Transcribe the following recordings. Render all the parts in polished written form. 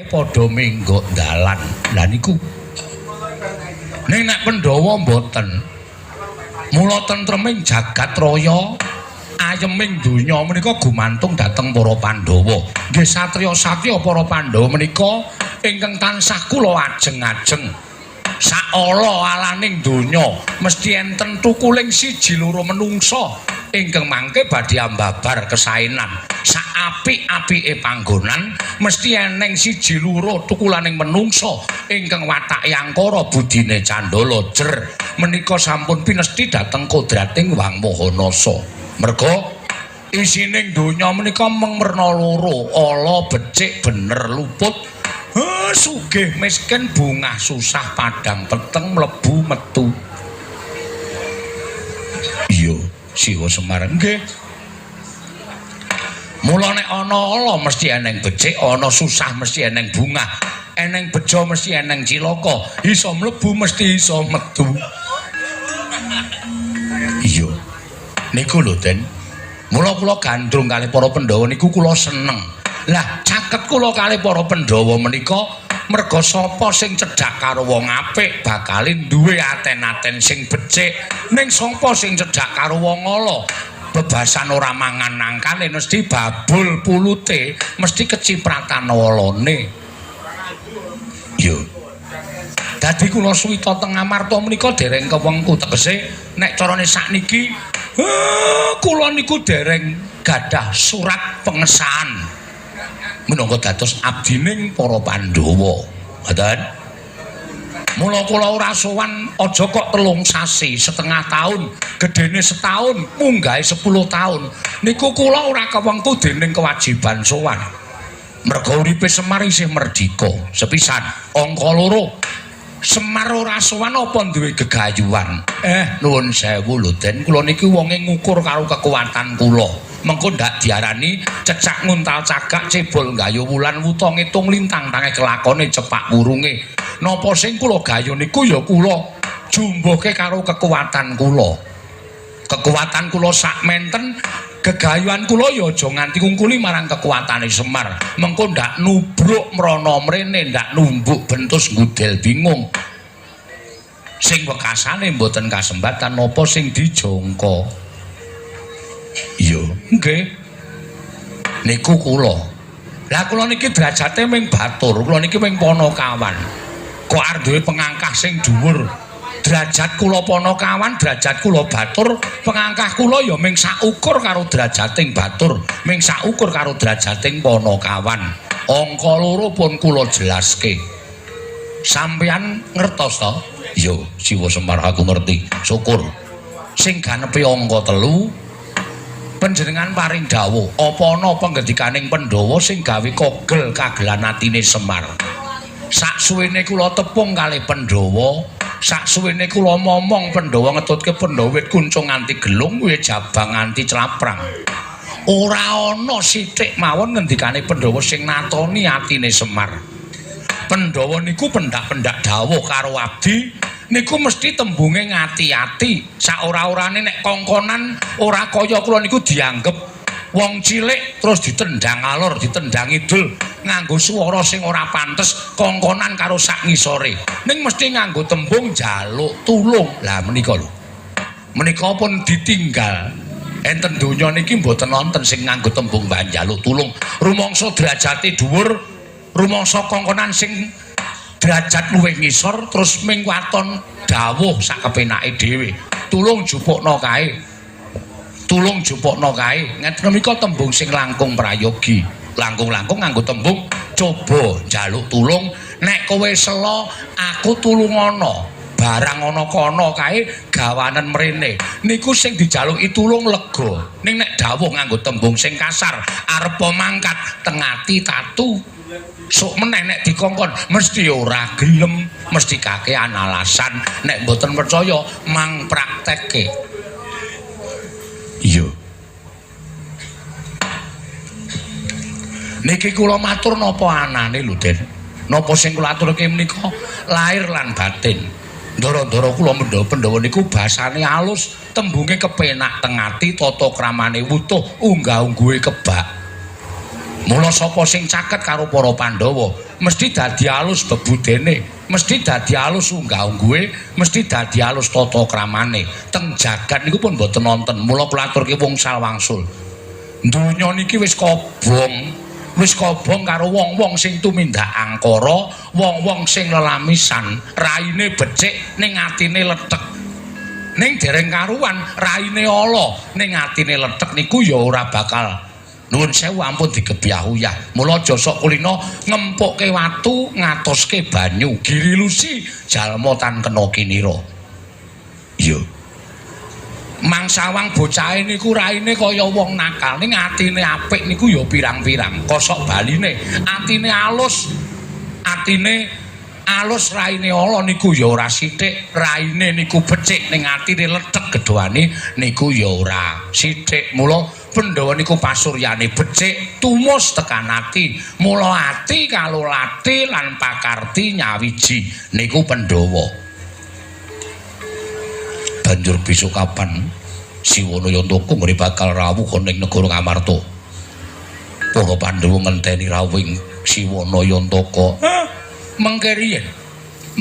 Padha menggok dalan. Lah niku. Ning nek Pandhawa mboten. Mula tentreming jagat raya, ayeming donya menika gumantung dhateng para Pandhawa. Nggih satriya-satriya para Pandhawa menika ingkang tansah kula ajeng-ajeng. Saala-alaning donya mesti enten tukuling siji loro menungsa ingkang mangke badhe ambabar kesaenan. Saapik-apike panggonan mesti eneng siji loro tukulaning menungsa ingkang watake angkara budine candala jer. Menika sampun pinesti dhateng kodrating Wang Maha Nasa. Merga isining donya menika mung werna loro, ala becik bener luput. Sugih miskin bungah susah padang peteng mlebu metu. Iya, Siwa Semar nggih. Mula nek ana ala mesti eneng becik, ana susah mesti eneng bungah, eneng bejo mesti eneng cilaka, iso mlebu mesti iso metu. Iya. Niku lho, Den. Mula kula gandrung kalih para Pandhawa niku kula seneng. Lah, caket kula kalih para Pandhawa menika merga sapa sing cedhak karo wong apik bakale duwe aten-aten sing becik, ning sapa sing cedhak karo wong ala bebasan ora mangan nangkane mesti babul pulute, mesti kecipratan walane. Yo. Dadi kula suwita teng Amarta menika dereng kewengku, tegese nek carane sakniki kula niku dereng gadah surat pengesahan minangka dados abdining para Pandhawa. Ngoten. Mula kula ora sowan aja kok 3 sasi, setengah tahun, gedene setahun, munggahe 10 tahun. Niku kula ora kewengku dening kewajiban sowan. Merga uripe Semar isih merdika. Sepisan, angka loro. Semar ora sowan apa duwe gegayuhan? Nuwun sewu lho, Den. Kula niki wonge ngukur karo kekuatan kula. Mengko ndak diarani cecak nguntal cagak cebol gayo wulan wuta ngitung lintang tangeh kelakone cepak wurunge. Napa sing kula gayo niku ya kula jumbuhke karo kekuatan kula. Kekuatan kula sak menten, gegayuhan kula ya aja nganti ngungkuli marang kekuatane Semar. Mengko ndak nubruk mrana mrene, ndak numbuk bentus ngudel bingung. Sing wekasane mboten kasembatan napa sing dijangka. Iya, nggih. Niku kula. Lah kula niki derajate ming batur, kula niki ming panakawan. Kok arep duwe pengangkah sing dhuwur? Derajat kula panakawan, derajat kula batur, pengangkah kula ya ming saukur karo derajating batur, ming saukur karo derajating panakawan. Angka loro pun kula jelaske. Sampeyan ngertos to? Iya, Siwa Semar aku ngerti. Syukur. Sing ganepi angka 3 panjenengan paring dawuh, apa ana panggendikaning Pandhawa sing gawe kogel kagelan atine Semar? Saksuwene kula tepung kalih Pandhawa, saksuwene kula momong Pandhawa ngetutke Pandhawa wit kuncung nganti gelung, wit jabang nganti claprang. Ora ana sithik mawon ngendikane Pandhawa sing natoni atine Semar. Pandhawa niku pendak-pendak dawuh karo abdi niku mesti tembunge ngati-ati. Saora-orane nek kongkonan ora kaya kula niku dianggep wong cilik terus ditendang alor, ditendang idul nganggo swara sing ora pantes, kongkonan karo sak ngisore. Ning mesti nganggo tembung njaluk tulung. Lah menika lho. Menika pun ditinggal. Enten donya niki mboten wonten sing nganggo tembung njaluk tulung. Rumangsa derajate dhuwur, rumangsa kongkonan sing derajat luwih ngisor terus ming waton dawuh sak kepenake dhewe. Tulung jupukna kae. Tulung jupukna kae. Ngeten menika tembung sing langkung prayogi. Langkung-langkung nganggo tembung coba njaluk tulung, nek kowe sela aku tulungana. Barang ana kono kae gawanen mrene. Niku sing dijaluki tulung lega. Ning nek dawuh nganggo tembung sing kasar, arepa mangkat tengati tatu. Sok meneh nek dikongkon mesti ora gelem, mesti kakean alasan. Nek mboten percaya mang praktekke. Iya. Niki kula matur napa anane lho, Den. Napa sing kula aturke menika lahir lan batin. Ndara-ndara kula mendha Pandhawa niku basane alus, tembunge kepenak teng ati, tata kramane wutuh, unggah-ungguhe kebak. Mula sapa sing caket karo para Pandhawa mesti dadi alus bebudene, mesti dadi alus unggah-ungguhe, mesti dadi alus tata kramane. Teng jagat niku pun mboten wonten. Mula kula aturke wungsal wangsul. Donya niki wis kobong, wis kobong karo wong-wong sing tumindak angkara, wong-wong sing lelamisan, raine becik ning atine lethek. Ning dereng karuan raine ala ning atine lethek niku ya ora bakal nuwun sewu ampun digebyah uyah. Mula aja sok kulina ngempukke watu ngatoske banyu, girilusi jalma tan kena kinira. Iya. Mangsawang bocahe niku raine kaya wong nakal, ning atine apik niku ya pirang-pirang. Kosok baline, atine alus, atine alus raine ala niku ya ora sithik, raine niku becik ning atine lethek gedhoane niku ya ora sithik. Mula Pandhawa niku pasuryane becik tumus tekan ati. Mula ati kalulati lan pakarti nyawiji niku Pandhawa. Banjur besok kapan Siwana Yantaka nggone bakal rawuh ana ing negara Ngamarta? Para Pandhawa ngenteni rawuhing Siwana Yantaka. Mengke riyen.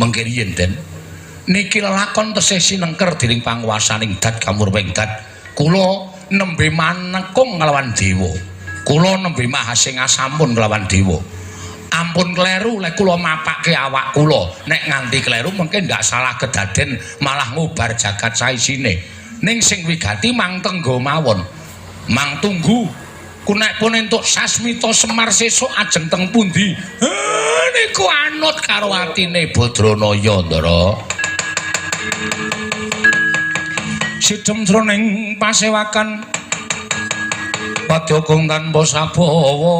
Mengke riyen, Den. Niki lelakon tesih sinengker dening panguwasaning Dat Kamurwing Dat. Kula nembe manekung nglawan dewa. Kula nembe mahasingasampun nglawan dewa. Ampun kleru lek kula mapake awak kula. Nek nganti kleru mungkin ndak salah kedaden malah ngubar jagat saisine. Ning sing wigati mang tenggo mawon. Mang tunggu. Ku nek pun entuk sasmita Semar sesuk ajeng teng pundi? Niku anut karo atine Badranaya, Ndara. Sidhem jroning pasewakan Wadyakung tanpa sabawa,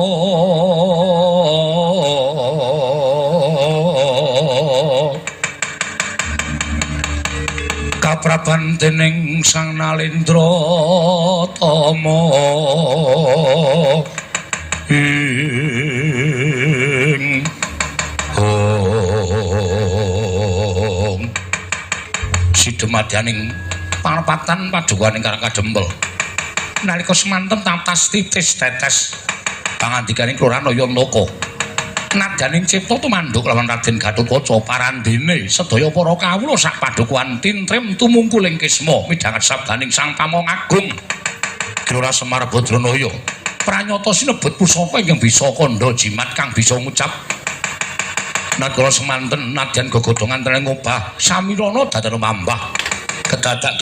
kapraban dening Sang Nalendra Tama ing hong sidhemadyaning parapatan padukaning Karang Kadempel. Nalika semanten tatas titis tetes pangandikaning Kelurahan Yantaka. Nadyaning cipta tumanduk lawan Raden Gatotkaca parandene sedaya para kawula sak padukuhan tintrem tumungkul ing kisma midhanget sabdaning Sang Pamong Agung Gelora Semar Badranaya. Pranyata sinebut pusaka ingkang bisa kandha jimat kang bisa ngucap. Nadkala semanten nadyan gegodhongan teneng ngobah samirana dadan mambah kedadak